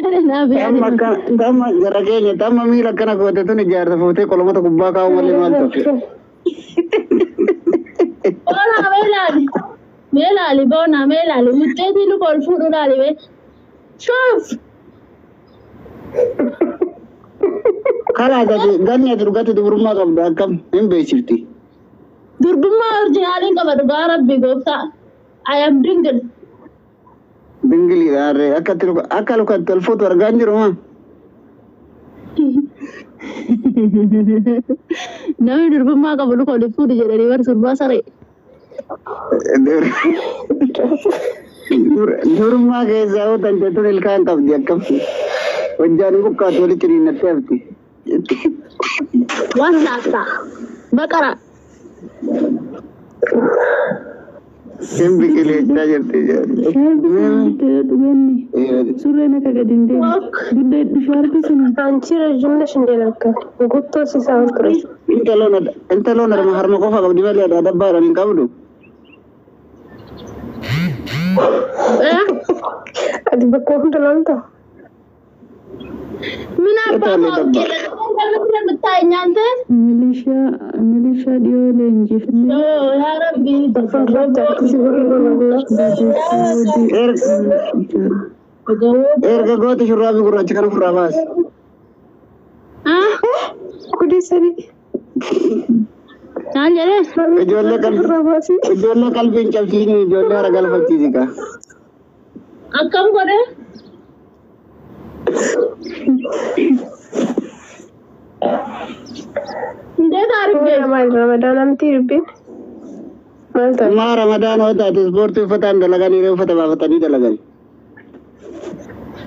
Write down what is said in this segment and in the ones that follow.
Naaf yaade Tamma akkana tamma jara keenya tamma miila akkana goote tun ijaarsa fuutee qolomata gubbaa kaa'u malee maal ta'e. Boonaa mee laali. Mee laali boonaa mee laali. Wuxxeetii luka ol fuudhu laali mee. Shuuf. Kalaas ati ganni ati dhugatti dubrummaa qabdu akkam hin beeksifti. Durbummaa orjinaaliin qaba dhugaa rabbi gooftaa. I am dingle. Dingiliidha harree akka itti luka akka lukatti ol fuutu argaa hin jiru maa. Namni durbummaa qabu luka ol hin fuudhu jedhanii bar sirbaa saree. Durummaa keessaa yoo tante tun ilkaan qabdi akkam. Hojjaan buqqaatu walitti ciniinnattee hafti. Waan laakkaa. Baqara. Hin biqileechaa jirti. Shaarbi sun dhuganni surreen akka gadi hin deemne dugda shaarbi sun አንቺ ረዥም ነሽ እንዴ? ለካ ጉቶ ሲሳውን ጥረሽ Intaloon intaloon harma harma qofa qabdi malee adabbaadhaan hin qabdu. Ati bakka hunda lolta ምን አባ Intaloon ማውቄ dabba. የምታየኝ አንተ? milishaa milishaa dhiyoo leenjifne ያ ረቢ Erga goota shurraabii gurraacha kana ofirraa baasi. ጉዴ ሰሪ Maal jedhee? Ijoollee qalbii ijoollee qalbii hin cabsiisni ijoollee hara galfachiisi kaa. Akkam godhe? እንዴት አድርጌ? ረመዳን አምቲ ርቢን ማልታ Maa ramadaan hoo taate ispoortii uffataan dalagan hiree uffata baafatanii dalagan.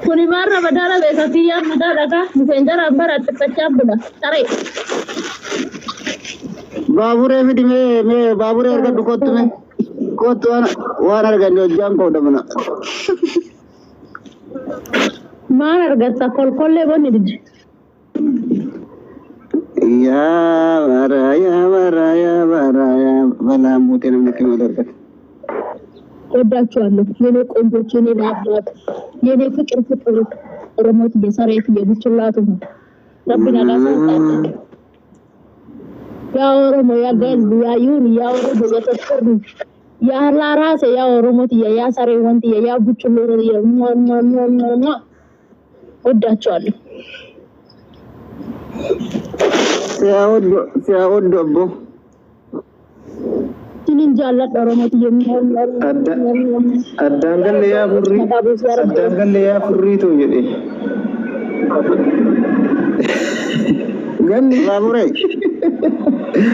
Kuni maal ramadaana beeka kiyyaan mataa dhagaa miseenjaraan bara xiqqachaa bula saree. Baaburee fidi mee mee baaburee argadhu kottu mee kottu waan waan arganne hojjaan koo dhabna. Maal argatta kolkollee bonni didi. Yaa bara yaa bara yaa bara yaa balaan buutee namni akka maal argate. ወዳችኋለሁ የኔ ቆንጆች፣ የኔ ላብላት፣ የኔ ፍቅር ፍቅር ኦሮሞት የሰሬት የቡችላቱ ነው ረቢን አላሰጣ ያ ኦሮሞ ያ ገልብ ያ ይሁን ያ ኦሮሞ የተፈሩ ያ ላራሴ ያ ኦሮሞት ያ ሰሬ ወንት ያ ቡችሎ ያ ሟ ሟ ሟ ሟ ሟ ወዳችኋለሁ። Siyaa oddoo abbo. Sinin jaalladha ኦሮሞት Addaan galle yaa furrii addaan galle yaa furrii too jedhe. Ganni Baaburee.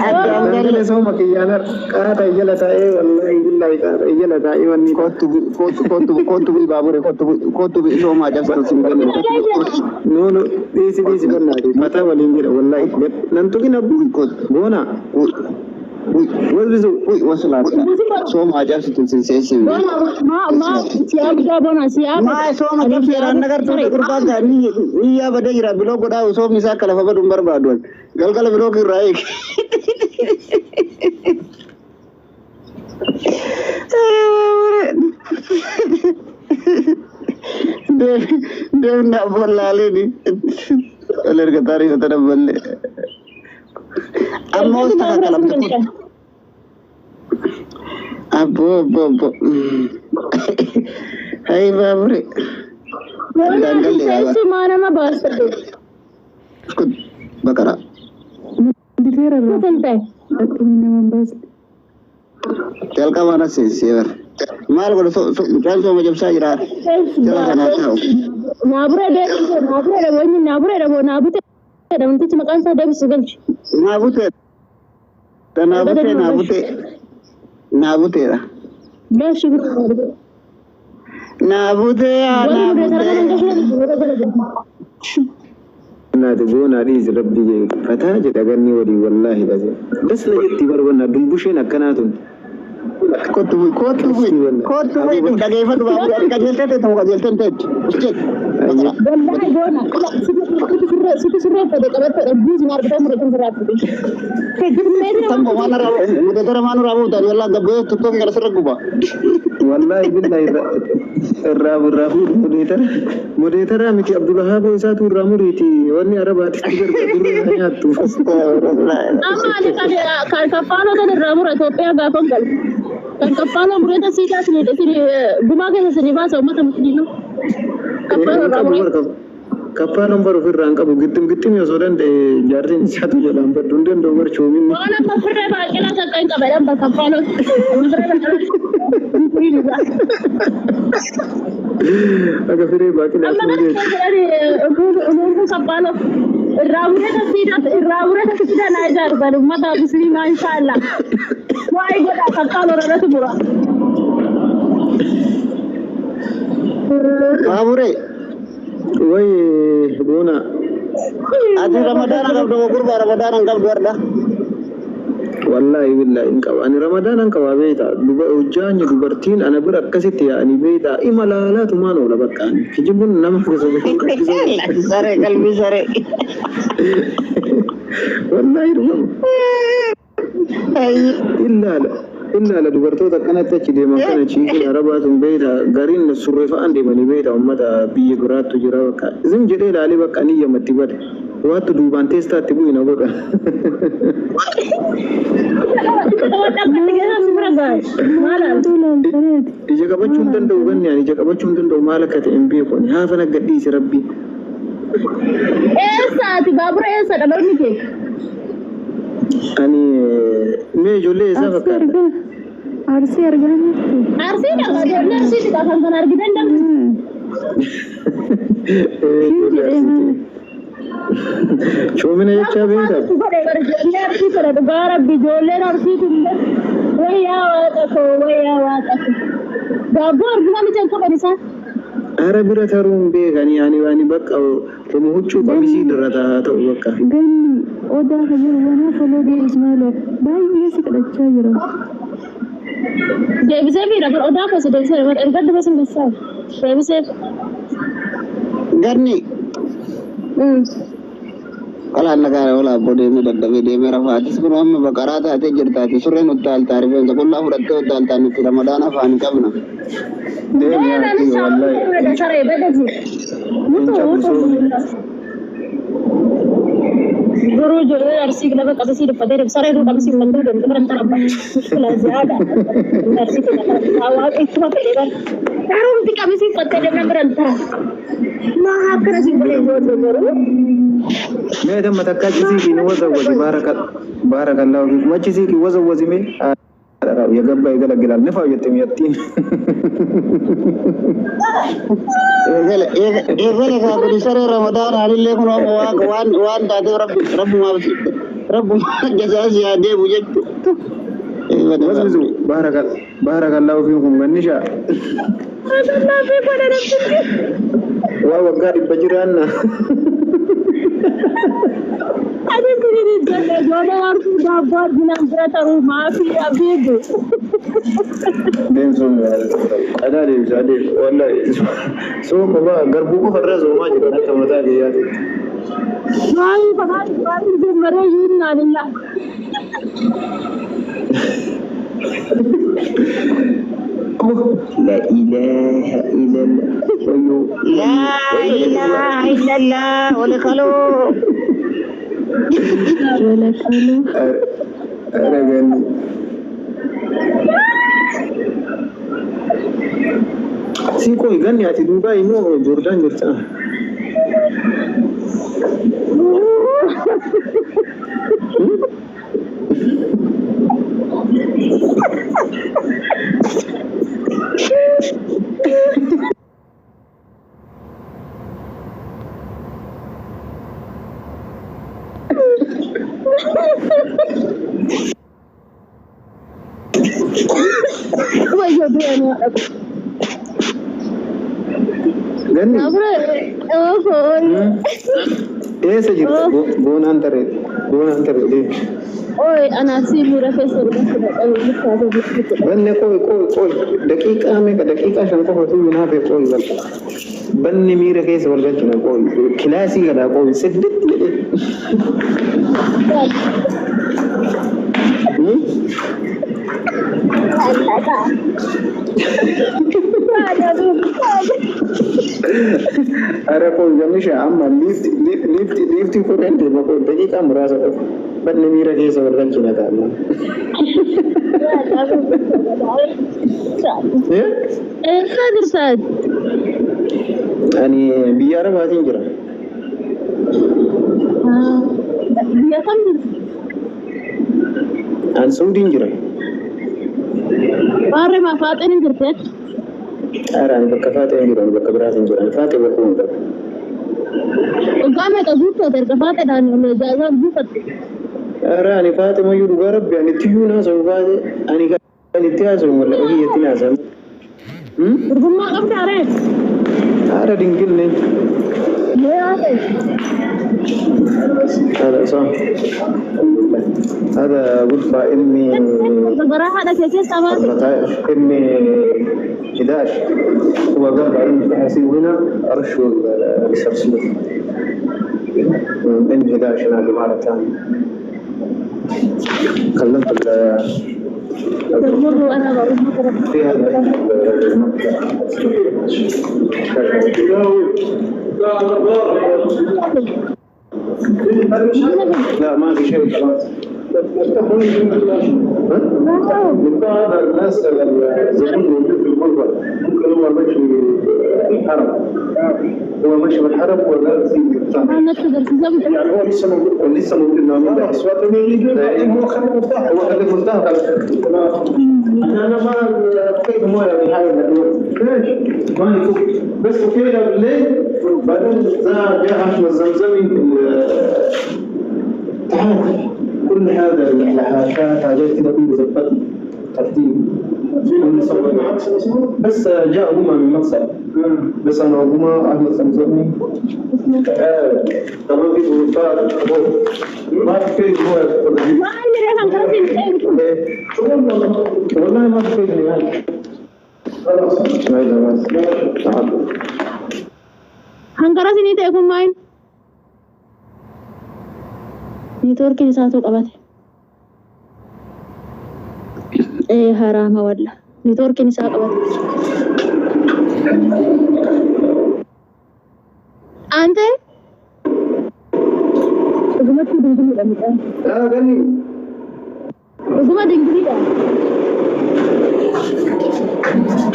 Addaan addaan galle galle sooma kiyyaan qaata jala taa'ee wallaahi billaahi qaata jala taa'ee wanni kottu kottu kottu kottu bu'i baaburee kottu bu'i kottu bu'i soomaa cabsitu sin galle kottu bu'i kottu Nuunu dhiisi dhiisi bannaati mataa waliin jedha wallaahi nan tuqin abbu kottu boona bu'i bu'i walbisu bu'i wasu laata soomaa cabsitu sin seessifne. Bona siyaa Maa sooma cabseeraan nagartuu gurbaan kaa ni yaa badee jira biloo godhaa soomni isaa akka lafa badu hin barbaadu. Galgala biloo irraa eegi. Deemni abboon laaleeni. Wal erga tarii otoo dabballee. Amma os takakalamte kun. Abbo abbo abbo. Hai baabure. Addaan galle yaaba. Seessumaa nama baasate. Kun bakara. diteera irraa Kun ta'e. akkamii nama hin baasne. Jalqabaan as seensisee bara. Maal godhu mucaan sooma cabsaa jira. Jala kanaa taa'u. Naabura deebisee naabura dhaboonni naabura dhaboo naabute namtichi maqaan isaa deebisu galchi. Naa butee. Naa butee naa butee. Naa buteedha. Galchi bira. Naa butee yaa naa butee. Naati boonaa dhiisi rabbi jee fataa jedha ganni walii wallaahi dhase. Das na jetti barbannaa dumbusheen akkanaa tun. Kottu bu'i kottu bu'i kottu bu'i dhageeffadhu baabura qajeeltee teetu qajeeltee teetu. Ucheet. Wallahi boona situ sirreeffate qabattee buusin argatee muratan sirraatti. Tambo waan irraa mudatara waan irraa buutan yallaa gabbee tuttuun gara sirra guba. Wallaahi billaahi Irraa irraa fuudhu modeetara modeetara miti Abdulwahaab isaatu irraa muriiti wanni arabaatitti gargaar durra nyaattu. Amma ani kan kaffaaloo tan irraa mura Itoophiyaa gaafa galu. Kan kaffaaloo mureeta siidaa isin gumaa keessa isin baasa uummata musliimaa. Kaffaaloo irraa muree. Kaffaaloon bara ofirraa hin qabu gittim gittim osoo danda'e jaartiin isaatu jalaan baddu hin danda'u barchoominni. Waan amma firree baaqelaa takka hin qaba jedhan bakka kaffaaloo. Firree baaqelaa. Akka firee baaqelaa Amma kun kan jechuudha. jedhani umuun kaffaaloo. Irraa mureeta siidaa irraa mureeta siidaa naa ijaarsan uummata musliimaa inshaallah. Waa'ee godhaa kaffaaloo irratti mura. Baabure Way boona ati ramadaana qabdu moo gurbaa ramadaana hin qabdu har'a? Wallaahi billaahi hin qaba. Ani ramadaana hin qaba beektaa. Hojjaanyi dubartiin ana bira akkasitti yaa'anii beektaa. Ima laalaatumaan oola bakka ani. Kijibuun nama gosa gosa. Saree qalbii saree. Wallaahi dhugama. Illaala. Illaala dubartoota akkanatti achi deeman kana chiikiin arabaa sun beektaa gariin surree fa'aan deemanii beektaa uummata biyya biraattu jira bakka. Zim jedhee ilaalee bakka ani iyyamatti bade. Waattu duubaan teestaatti bu'i na godha. Ija qabachuu hin danda'u ganni ani ija qabachuu hin danda'u maal akka ta'e hin beeku ani haafa naggadhiisi rabbi. Eessaati baabura eessa dhaloonni kee? Ani mee ijoollee eessaa Arsii fakkaata? argaa. Arsii argaa jirtu. Arsii dha ijoollee arsii dha kan kan argitan danda'u. Ijoollee jedhee arsiiti. Shoomina jechaa beektaa? Ijoollee arsii kana dhugaa rabbi ijoolleen arsii kun wayyaa waaqa koo wayyaa waaqa koo. Daabboo arginaan ija hin qaban isaan. Ara bira taruu hin beekani ani ani bakka homo huccuu qamisii dirata haa ta'u bakka. Ganni odaa ka jiru wanaa foloo deebis maaloo baay'ee si kadhachaa jira. Deebisee fiira bara odaa keessa deebisee bara erga dura sin gassaa. Deebisee. Ganni kalaan nagaa ola abboo deemee dadhabee deemee rafaatis kun amma baqaraa taatee jirtaati surreen uttaaltaa rifeensa qullaa fudhattee uttaaltaa nuti ramadaana afaan qabna. Deemi yaa wallaahi. Saree badasi. Hin cabsu soomni. Garuu ijoollee arsii lafa qabasii dhuffatee saree duu qabasii manduu deemte bara tarabba. Ziyaada. Arsii kana waaqa ittuma fedhe bara. Garuu qabasii uffattee deemna bira tara. Maa akkana si godhee ijoollee garuu. Mee damma takka achi ni wazawwazi baarakallaahu fiikum achi siqii wazawwazi mee የገባ ይገለግላል ንፋው የጥም የጥም Eegale eegale kaa kuni saree ramadaana anillee kun amma waan waan taateef rabbi rabbumaaf rabbumaa jazaa si haa deebu jechuudha. ወዝብዙ baarakallaahu fiikum gannisha waa waggaa dhibba jiraanna. Ani kuni ijoollee ijoollee arsii daabboo arginaan bira taruu maafi abiigu. Deemsuun adaa deemsa adeemsa wallahi sooma baa garbuu qofa irra soomaa jiran akka mataa kiyyaatti. Maali fagaan maali jemmaree yinnaan illa. La ilaha illallah. Wayyo. Laa ilaaha illallah wali kaloo. Wala kaloo. Ara ganni. Si qoy ganni ati Dubaay immoo Joordaan jirta? Wayyo du'a nu haadha. Ganni. Baabura oofoo. Eessa jirta? Boonaan taree. Boonaan taree. Oi anaaf si miira keessa dhugatti dadhabee. Banne qoy qoy qoy daqiiqaa meeqa daqiiqaa shan qofa tu naaf qoy bakka. Banne miira keessa wal galchina qoy kilaasii gadaa qoy sidditti jedhe. Ara koo gamisha amma liifti liifti liifti fudhan deema koo daqiiqaa muraasa qofa. Banni miira keessa wal galchina ta'a. Eessaa jirtaati? Ani biyya Arabaatiin jira. Biyya kam jirtu? Ani Suudiin jira. Waarree maa faaxeen hin jirti achi? Ara ani bakka faaxee hin jiru, ani bakka biraatiin jira. Ani faaxee bakka hin qabu. Waggaa meeqa guuttoote erga faaxeedhaan ijaazaa buufatte? Ara ani faaxee mayyuu dhugaa rabbi ani itti iyyuu naasa'u faaxee ani kan itti haasa'u walla ofiyyatti naasa'u. Dorgommaa qabdaa ree? Ara dingilne. Mee haasa'e? هذا صح هذا غرفة امي. Garaa haadha kee keessaa baate? 14 امي 11 هو قال بعدين مفتاح يصير هنا ارشوا السرسوف ام 11 هنا العمارة الثانية كلمت Dorgomuu ana barumsa في هذا. لا ما في شيء خلاص. هذا الناس الزبون موجود في الغرفة، ممكن هو ماشي الحرم، هو ماشي بالحرم ولا في Waan natti agarsiisaa. يعني هو لسه موجود، لسه موجود. نعم هو خلى المفتاح، هو خلى المفتاح. انا ما كيف مويه من حاجه ما يفك بس فكينا بالليل، بعدين جاء احمد الزمزمي في تعال كل هذا الحاجات حاجات كده كله ظبطنا ترتيب بس جاء هما من مقصد بس انا وهما احمد الزمزمي. تمام في غرفات ما في هو. Maal jedhee kan karaa siin ta'e? والله ما في نهائي خلاص تعال. Kan karaa siinii ta'e kun maal? Neetwoorkiin isaatu qabate. Ee haraama walla. Neetwoorkiin isaa qabate. Ante? Dhugumatti dingiliidha mucaan. لا قال لي. Dhuguma dingiliidha.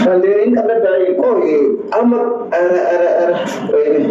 قال لي انت قوي اما ارى ارى ارى ويني.